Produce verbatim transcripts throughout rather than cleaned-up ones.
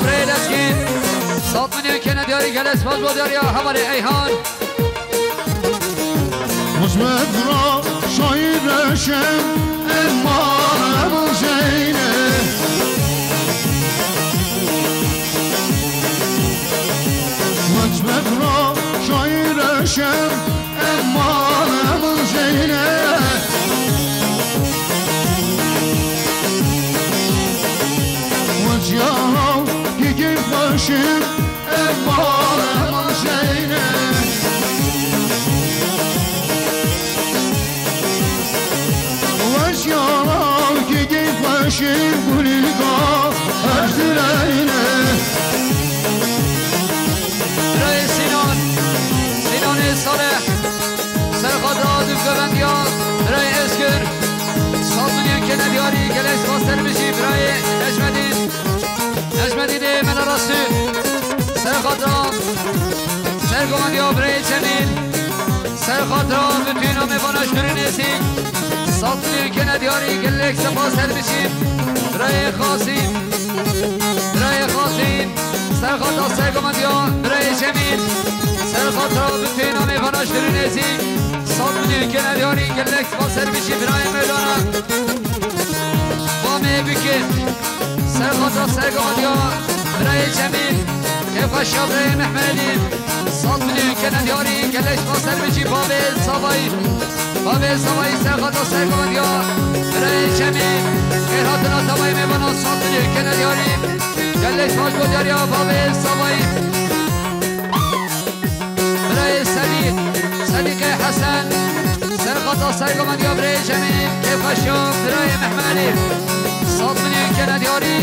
Birayê Lezgîn, sed milyon kene diyarî, gelek spas bo diyariya hevalê Eyhan. Hizmet ra şair eşem, emma emin Zeynep. Hizmet ra şair eşem, emma emin Zeynep. Weciya haw ki keyf xweşim, emma emin Zeynep. Weciya haw ki keyf xweşim, gulî ga her dileyne. Birayê Sînan, Sînanê Salih, ser xatra dûvgovendiya birayê Özgür, sed milyon kene diyarî, gelek spas ser bijî, birayê Necmedîn, Necmedînê Mela Resûl, ser xatra sergovendiya birayê Cemîl, ser xatra bütün mêvana ji dûr û nêzîk, sed milyon kene diyarî, gelek spas ser bijî, birayê Xasî. Birayê Xasîn, ser xatra sergovendiya birayê Cemîl, ser xatra bütün mêvana ji dûr û nêzîk, sed milyon kene diyarî, gelek spas ser bijî, birayê Mevlana. Bamê Bikê, ser xatra sergovendiya birayê Cemîl, kêfxweşiya birayê Mehmedî, sed milyon kene diyarî, gelek spas ser bijî, bavê Savayî. Bavê Savayî, ser xatra sergovendiya birayê Cemîl, xêrhatina tevayê mêvana, sed milyon kene diyarî, gelek spas bo diyariya bavê Savayî. Birayê Sedîq, Sedîqê Hesen, ser xatra sergovendiya birayê Cemîl, kêfxweşiya birayê Mehmedî, sed milyon kene diyarî,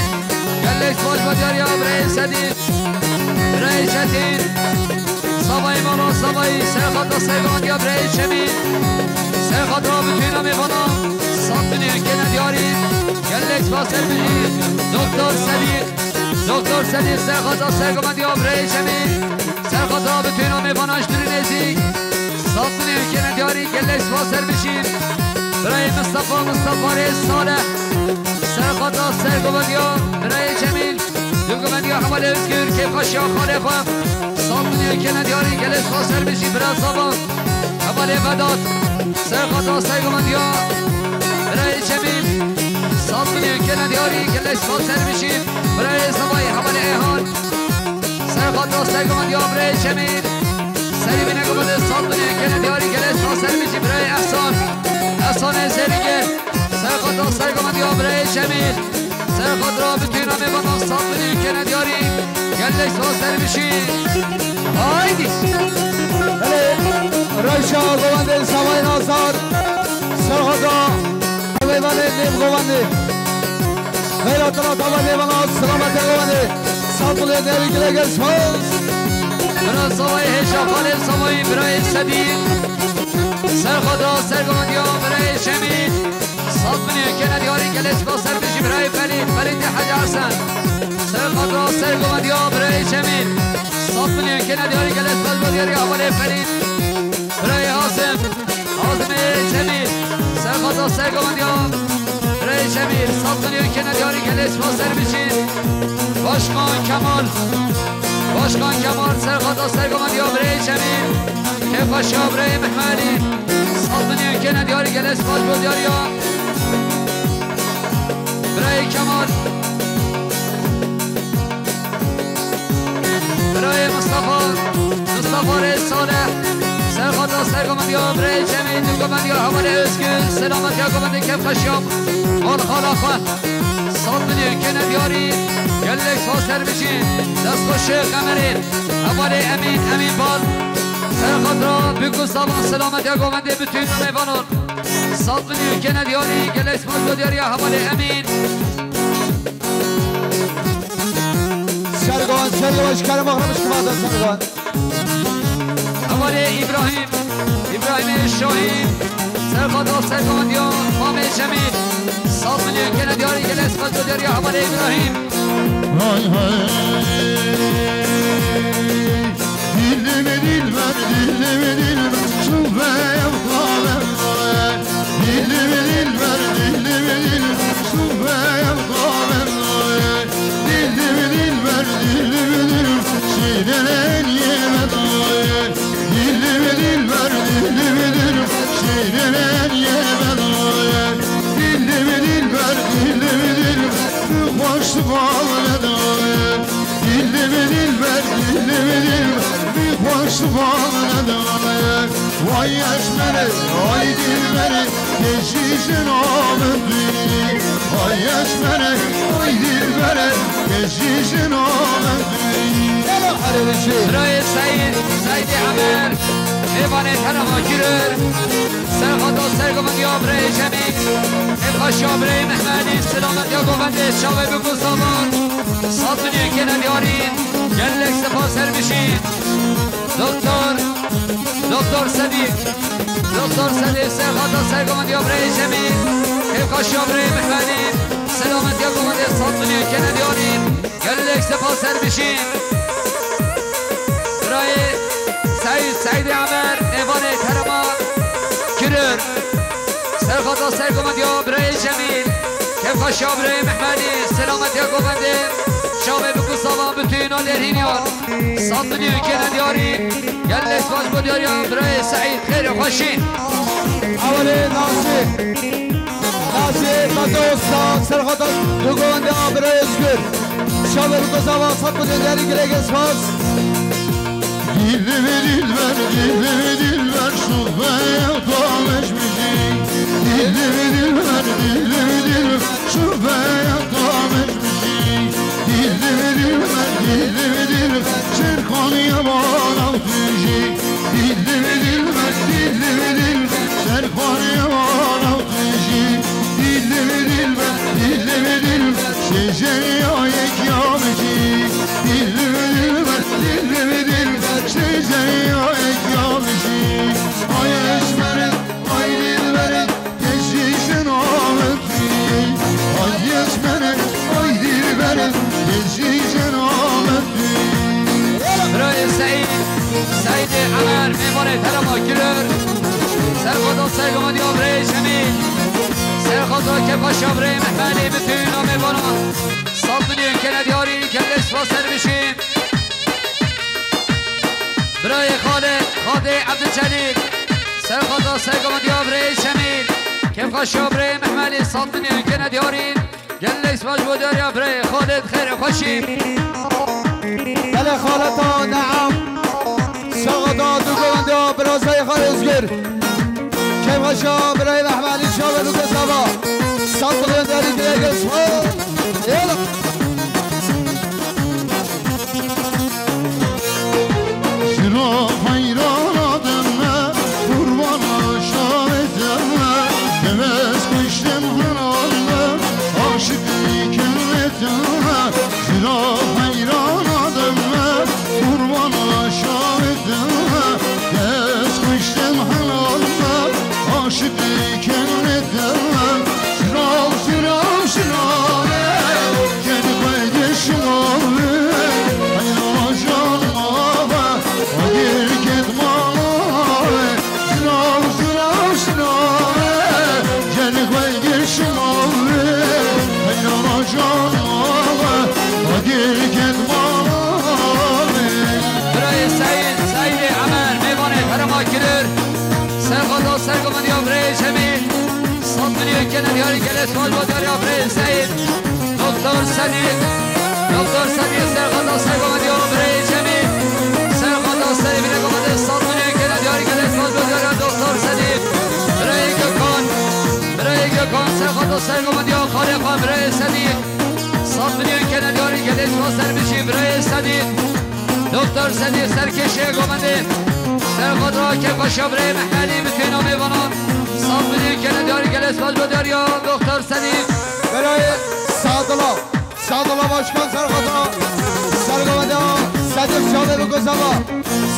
gelek spas bo diyariya birayê Sedîq, birayê Çetîn. Savayî mala Savayî, ser xatra sergovendiya birayê Cemîl, ser xatra bütün mêvana, sed milyon kene diyarî, gelek spas ser bijî, Doktor Sedîq, Doktor Sedîq, ser xatra sergovendiya birayê Cemîl, ser xatra bütün mêvana ji dûr û nêzîk, sed milyon kene diyarî, gelek spas ser bijî, birayê Mistefa, Mistefa rê Salih, ser xatra sergovendiya birayê Cemîl, dûvgovendiya hevalê Özgür, kêfxweşiya xalê xwe, sed milyon kene diyarî, gelek spas ser bijî, bira Sava, hevalê Vedat, ser xatra sergovendiya birayê Cemîl, sed milyon kene diyarî, gelek spas ser bijî, birayê Savayî, hevalê Eyhan, ser xatra sergovendiya birayê Cemîl, serî bine govende, sed milyon kene diyarî, gelek spas ser bijî, birayê Ehsan, Ehsanê Zêrîgê, ser xatra sergovendiya birayê Cemîl, ser xatra bütün mêvana, sed milyon kene diyarî, gelek spas ser bijî. Haydî. Belê, rewşa govendê Savayî Nazar, ser xatra mêvanê nêv govendê. Xeyra tira tava nêvana, selametê govendê. Sed milyon diyarî, gelek spas. Bira Savayî, hêşa xalê Savayî, birayê Sedîq, ser xatra sergovendiya birayê Cemîl, sed milyon kene diyarî, gelek spas ser bijî, birayê Felît, Felîtê Hecî Hesen, ser xatra sergovendiya birayê Cemîl, sed milyon kene diyarî, gelek spas bo diyariya hevalê Felît, birayê Hasim, Hazimê Cemîl, ser xatra sergovendiya birayê Cemîl, sed milyon kene diyarî, gelek spas ser bijî, Başkan Kemal, Başkan Kemal, ser xatra sergovendiya birayê Cemîl, kêfxweşiya birayê Mehmedî, sed milyon kene diyarî, gelek spas bo diyariya birayê Kemal. Birayê Mistefa, Mistefa rê Salih, ser xatra sergovendiya birayê Cemîl, dûvgovendiya hevalê Özgür, selametiya govendê, kêfxweşiya mal xala xwe. Sed milyon kene diyarî, gelek spas ser bijî, destxweşê Qemerê, hevalê Emîn, Emîn Bal, ser xatra bûk û savan, selametiya govendê bütün mêvanan. Sed milyon kene diyarî, gelek spas bo diyariya hevalê Emîn. Sergovan, sergovan, ji kerem axre bişkivata sergovan. Hevalê Îbrahîm, Îbrahîmê Şahîn, ser xatra sergovan ya Mamê Cemîl. Sed milyon kene diyarî, gelek spas bo diyariya hevalê Îbrahîm. Hay hay. Dilime dilber, dilime dilber, şûve ev xabe. Dilime dilber, dilime dilber, şûve ev xabe. Dilime dilber, Şifa nedaye, dilli dilber, dilli dilber, bir hoş şifa nedaye. Vay eşmere, vay dilbere, keşişin amendî. Vay eşmere, vay dilbere, keşişin amendî. Birayê Seyîd, Seydê Emer, mêvanê terema Kiror. Serxada sergovindiya birayê Cemîl, hêvxaşiya birayê Mehmedî, selametiya govendê, çavê biku savan, sed milyon kene diyarî, gelek sefa ser bijî. Doktor, Doktor Sedîq, Doktor Sedîq, serxada sergovindiya birayê Cemîl, hêvxaşiya birayê Mehmedî, selametiya govendê, sed milyon kene diyarî. Gelek sefa ser bijî. Birayê Seîd, Seîdê Emer, mêvanê terema Kiror. Serxada sergovindiya birayê Cemîl, kêfxweşiya birayê Mehmedî, selametiya govendê, çavê biku savan, bitûna lêrhîniyan. Sed milyon kene diyarî. Gelek spas bo diyariya birayê Seîd, xêr û xweşî. Awalê Nasî. Nasî, Nasî Usta, serxada du govendê a birayê Özgür. Şaver Gozava, sed milyon diyarî, gelek spas. Dilli dilber, dilli dilber, şufeya tameşmişî. Dilli dilber, dilli dilber, şufeya tameşmişî. Dilli dilber, dilli dilber, şerxaniya bana tujî. Dilli dilber, dilli dilber, şerxaniya bana tujî. Dilli dilber, dilli dilber, şejeriya yek ya bijî. Dilli dilber, dilli dilber, şejeriya yek ya bijî. Ay eşmere, ay dilbere, keşişin amendî. Ay eşmere, ay dilbere, keşişin amendî. Birayê Seîd, Seîdê Emer, mêvanê terema Kiror. Serxada sergovindiya birayê Cemîl. Serxada kêfxweşiya birayê Mehmedî, bitûna mêvanan. Sed milyon kene diyarî, gelek spas ser bijî. Birayê Xalid, Xalidê Ebdulcelîl. Serxada sergovindiya birayê Cemîl. Kêfxweşiya birayê Mehmedî, sed milyon kene diyarî. Gelek spas bo diyariya birayê Xalid, xêr û xweşî. Belê xaleta neam. Serxada du govendê a birazayê xwe Özgür. Kêfxweşiya birayê Mehmedî, şaver biku savan. Sed milyon diyarî, gelek spas. Yala. Şira hayran ademe, kurban şahideme, hevez kuştem halalle, aşık kelmeteme. Şira hayran ademe, kurban şahideme, hevez kuştem halalle, aşık kelmeteme. Şira, şira, şira. Kedi xwedê şinave, heyra can ava, agir ked mave, şinave, şinave, şinave. Kedi xwedê şinave, heyra can ava, agir ked mave. Birayê Seîd, Seîdê Emer, mêvanê herema Kiror. Serxada sergovindiya birayê Cemîl. Sed milyon kene diyarî, gelek spas bo diyariya birayê Seîd. Doktor Sedîq. Doktor Sedîq, serxada sergovindiya birayê Cemîl. Serxada serê bîne govendê, sed milyon kene diyarî, gelek spas bo diyariya Doktor Sedîq. Birayê Gökhan. Birayê Gökhan, serxada sergovindiya xalê xwe birayê Sedîq. Sed milyon kene diyarî, gelek spas ser bijî birayê Sedîq. Doktor Sedîq, serkêşê govendê. Serxada kêfxweşiya birayê Mehmedî, bitûna mêvanan. Sed milyon kene diyarî, gelek spas bo diyariya Doktor Sedîq. Birayê Sadila. Sadila başkan serxada. Sergovendê a Sedîq, çavê biku savan.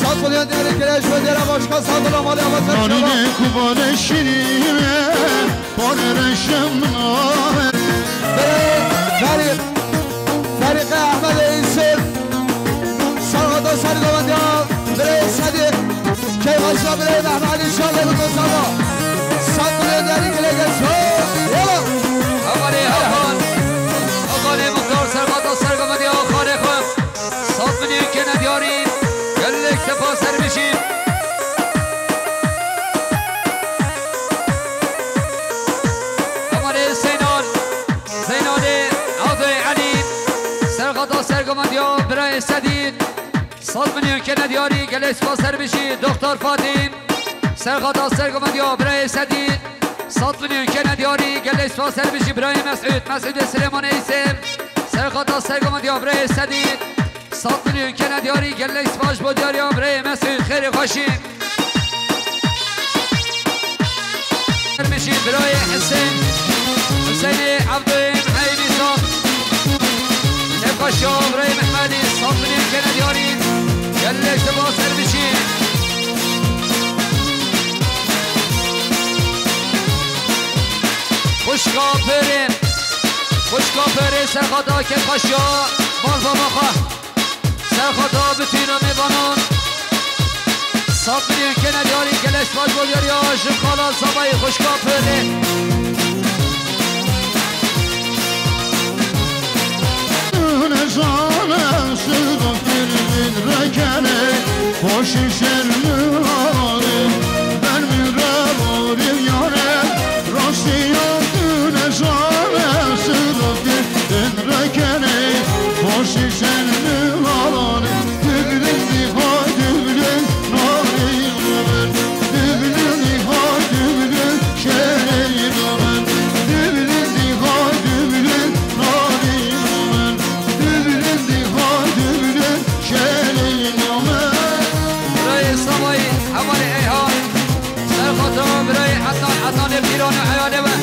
Sed milyon diyarî, gelek spas bo diyariya başkan Sadila, malê ava ser çava. Nanîne kubale şirîne. Birayê Ferîq, Ferîqê Ehmedê Îsif, serxada sergovindiya birayê Sedîq, kêfxweşiya birayê Mehmedî, şaver biku savan. Sed milyon diyarî, gelek spas. Yala. Hevalê Hakan, Hakanê Muxtar, serxada sergovindiya xalê xwe. Sed milyon kene diyarî, gelek sefa ser bijî. Hevalê Zeynal, Zeynalê Adoyê Elî, Gomandiya birayê Sedî, sed milyon kene diyarî, gelek spas ser bijî, Doktor Fatî. Serxata ser gomandiya birayê Sedî, sed milyon kene diyarî, gelek spas ser bijî, birayê Mesûd, Mesûdê Silêmanê Îsê. Serxata ser gomandiya birayê Sedî, sed milyon kene diyarî, gelek spas bo diyariya birayê Mesûd, xêrê xweşî. Mijî birayê Husên, Husênê Evdoyê Miheyî Nîsan. Nexweşiya birayê Mehmedî, sed milyon kene diyarî. Gelek spas ser bijî. Xwişka Pêrê, xwişka Pêrê serxata kêfxweşiya malbava xwe. Serxata bitîna mêvanan. Sed milyon kene diyarî, gelek spas bo diyariya ji xala Sabayî xwişka Pêrê. Birayê Sabayî, hevalê Eyhan. Serxata birayê Ednan, Ednanê Pîran û eyalê we.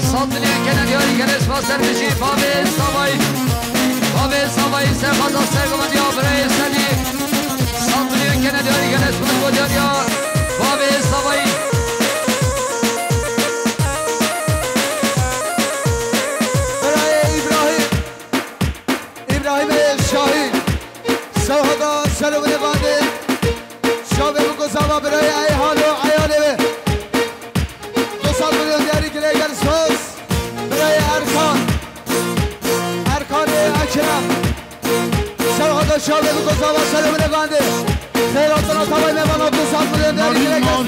Sed milyon kene diyarî, gelek spas ser bijî. Bavê Sabayî, bavê Sabayî, serxata sergomandiya birayê Sedî. Sed milyon kene diyarî, gelek spas bo diyariya. Bavê Sabayî. Birayê Îbrahîm, Îbrahîmê Şahî. Serxata sergomandiya bandê. Çavê bi gozava birayê Eyhan û eyalê wê. Du sed milyon diyarî, gelek spas. Birayê Erkan. Erkanê Ekrem. Serxata çavê bi gozava serê min ê bandê. Xêr hatina tavayê mêvana, du sed milyon diyarî, gelek spas.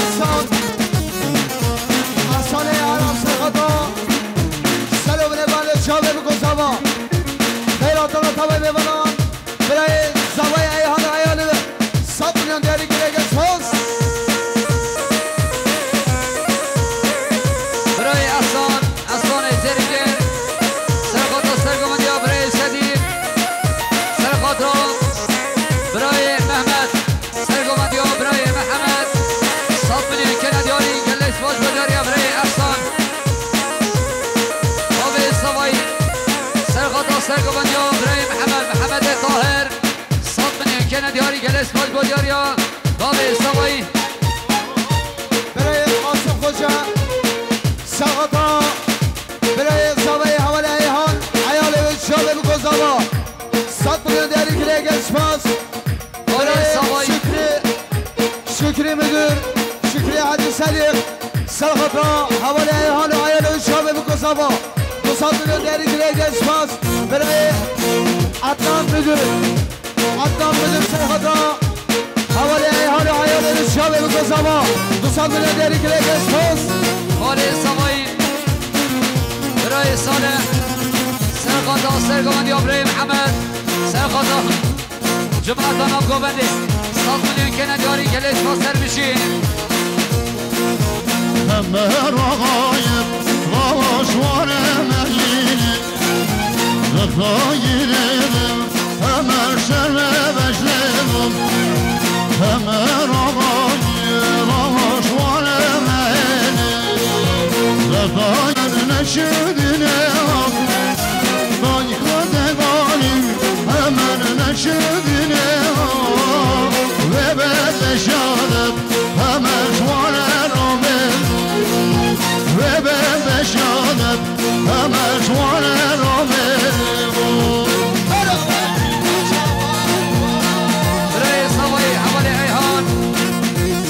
Ehsan. Ehsanê Aram Serxata. Selo bine bale çavê bi gozava. Xeyra tana tavê mêvanan. Birayê Zavayê Eyhan û eyalê ve. Sed milyon diyarî, gelek spas. Birayê Ehsan. Aslanê Zêrînê, serxata sergomandiya birayê Sedî, serxata birayê Mehmet, sergomandiya birayê Mihemed, sed milyon kene diyarî, gelek spas bo diyariya birayê Ehsan. Bavê Savayî, serxata sergomandiya birayê Mihemed, Mihemedê Tahir, sed milyon kene diyarî, gelek spas bo diyariya bavê Savayî. Birayê Qasim Xoca, serxata Birayê Zavayê hevalê Eyhan, eyalê wê çavê bi gozava. Sed milyon diyarî, gelek spas. Birayê Şükrü, Şükrü Müdür, Şükrü Hacı Selîk, serxata hevalê Eyhan û eyalê wê çavê bi gozava. Du sed milyon diyarî, gelek spas. Birayê Adnan Müdür. Adnan Müdür serxata hevalê Eyhan û eyalê wê çavê bi gozava. Du sed milyon diyarî, gelek spas. Hevalê Savayî, birayê Salih, serxata sergomandiya birayê Mihemed, serxata cemaeta nav govendê. Sed milyon kene diyarî, gelek spas, ser bijî. Hember axayê, vava ji warê me hînê. Birayê Savayî hevalê Eyhan.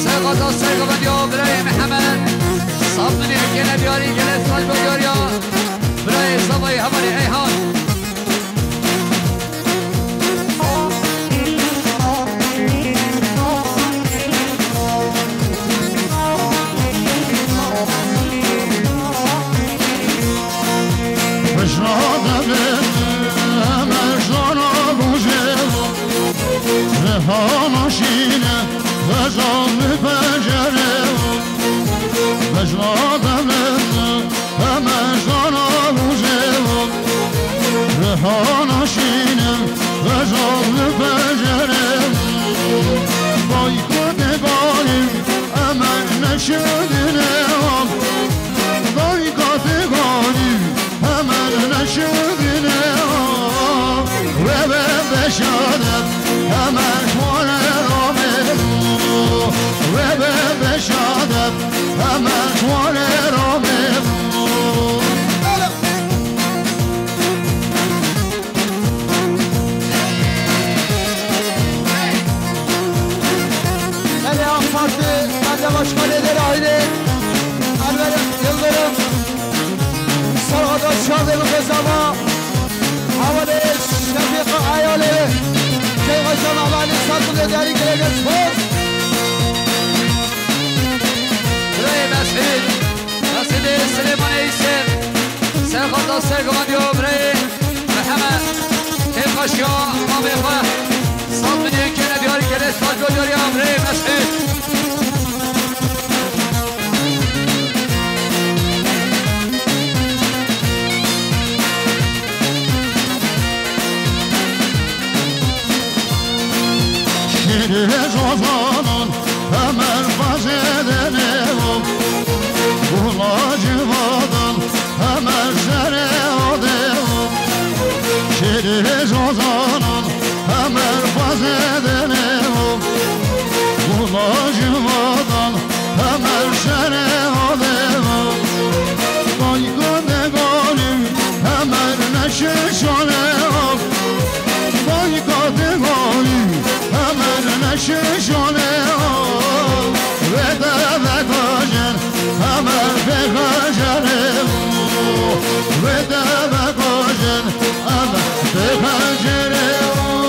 Serqata sergovendiya birayê Mihemed. Sab binê kene diyarî gelek sal bo diyariya. Birayê Savayî hevalê Eyhan. Pişna demê me şana bûjê, rihana şîne, vejal mi pencerê. Pişna demê Heme şana bûjê, rihana şîne, vejal li pencerê. Dayka tê galî, heme neşidine. Dayka tê galî, heme neşidine. Wê be beşade, heme şuane ramê. Wê be beşade, Hemen şuanê ramê. Belediye AK Parti Belediye Başkanı Edil Aydın, Enver Yıldırım, Sarıkata Şahin Kosova, Havale Şefik Ayali, Keygaşan Havali Satın Ederi Gelegel Spor. Birayê Mesûd, Mesûdê Silêmanê Îsê, serqata sergovendiya birayê Mihemed, têpaşiya mamê xwe, sal binê kene diyarî kere, sal go diyariya birayê Mesûd. Şêrê zozanan, Hemer xwezêdene o, Gula civadan, Hemer serê ade o. Şêrê zozanan, Hemer xwezêdene o, Gula civadan, Hemer serê ade o. Dayka de galî, Hemer neşe şane o. Dayka de galî, Hemer neşe şane o. Wê de vekajen, Hemer vekajen o. Wê de vekajen, Hemer vekajen o.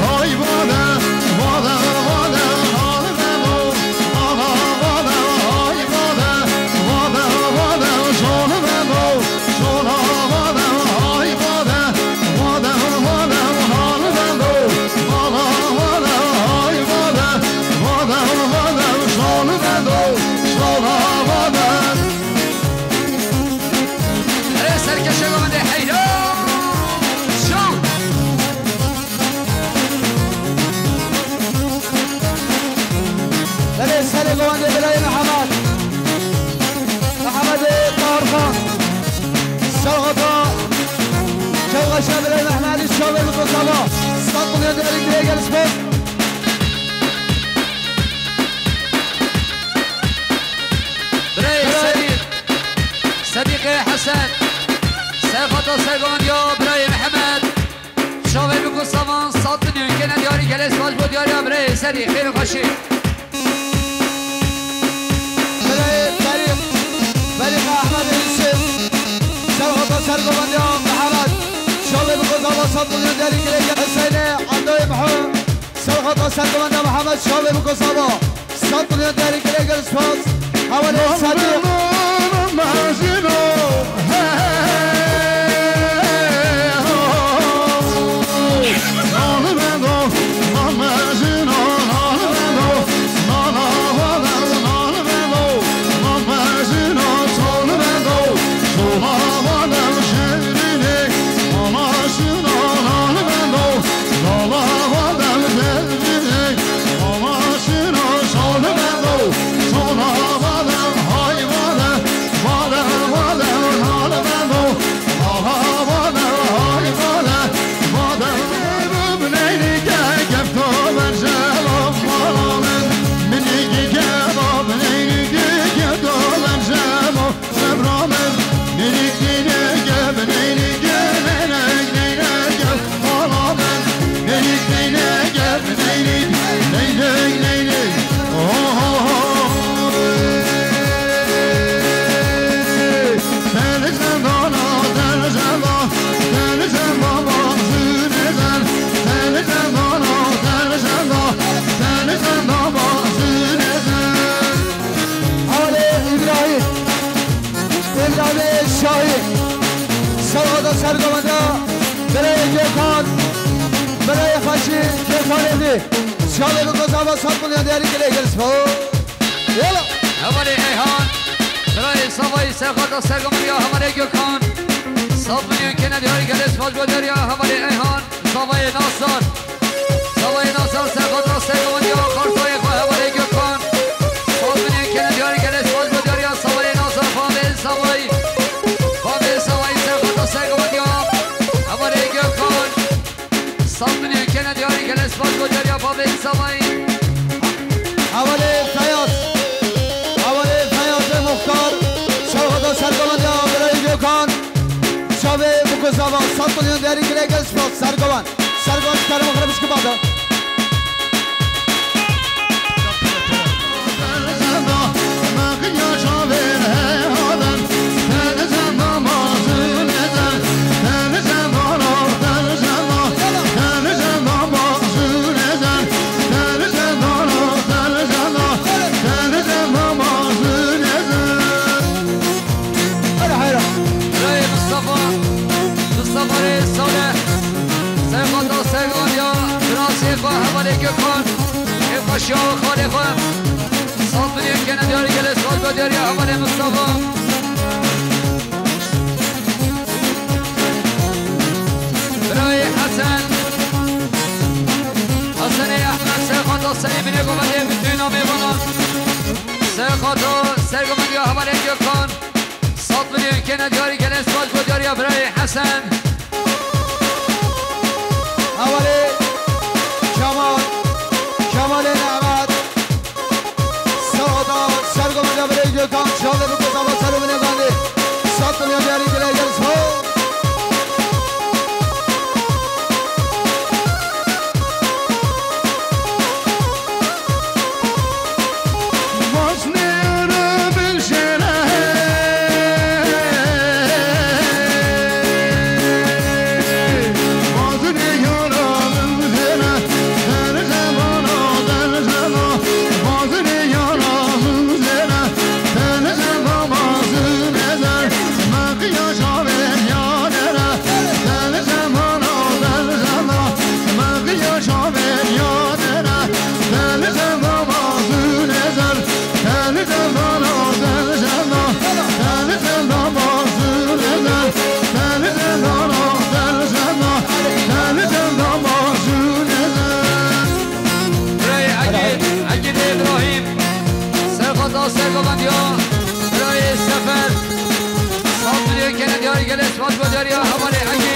Hay vade, vade, vade, hay vade. Erê serkeşe gavende heyran. Şan. Belê serê govendê birayê Mihemed. Mihemedê Tarxan. Serxota. Kevxeşe birayê Mihemedî Şavê bi Kosova. Stanbul Yönderlik Regel Spor. Birayê Sedîq. Sedîqê Hesen. Serxota sergovendiya birayê Mihemed. Şavê bi Kosovan sat milyon kene diyarî gelê spas bo diyariya birayê Sedî xêr û xweşî. Birayê Ferîq, Ferîq Ehmed Yusuf, serxota sergovendiya Mihemed, şavê bi Kosovan sat milyon diyarî gelê Hüseyinê Endoyê Miho, serxota sergovendiya Mihemed, şavê bi Kosovan. Sat milyon diyarî gelê gel spas. Hawalê Sadiq. Kêfanê dê. Siyalê bi gozava sat milyon diyarî gelê gel spo. Yala. Hevalê Eyhan. Birayê Savayî serxata sergomeriya hevalê Gökhan. Sat milyon kene diyarî gelê spas bo deriya hevalê Eyhan. Savayê Nasar. Savayê Nasar serxata sergomeriya Karsayê xwe hevalê Gökhan. Sat milyon kene diyarî gelê spas bo deriya Savayê Nasar. Favê Savayî. Favê Savayî serxata sergomeriya hevalê Gökhan. Sat milyon kene diyarî gelê spas bo deriya Favê Savayî. Hevalê Feyaz. Hevalê Feyazê Muxtar. Serxata sergomeriya birayê Gökhan. Çavê bi gozava sat milyon diyarî gelê gel spas sergoman. Sergoman ji kerema xwe re bişkibada. Hera, hera. Birayê Mustafa, Mustafa Rê Saleh, serxata sergomeriya birasê xwe hevalê Gökhan, ê xwe şiya xalê xwe. Sat milyon kene diyarî gelê spas bo deriya hevalê Mustafa. Birayê Hesen. Hesenê Ehmed serxata serê binê govendê bi tûna mêvanan. Serxata sergomeriya hevalê Gökhan. Sat milyon kene diyarî gelê spas bo deriya birayê Hesen. Hevalê Kemal. Kemalê Nehmet. Serxata sergomeriya birayê Gökhan. Çavê bi gozava ser û binê bandê. Sat milyon diyarî gelê gel spas. Birayê Egîd, Egîd Îbrahîm, serxata sergovendiya birayê Sefer. Sat milyon kene diyarî gelê spas bo deriya hevalê Egîd.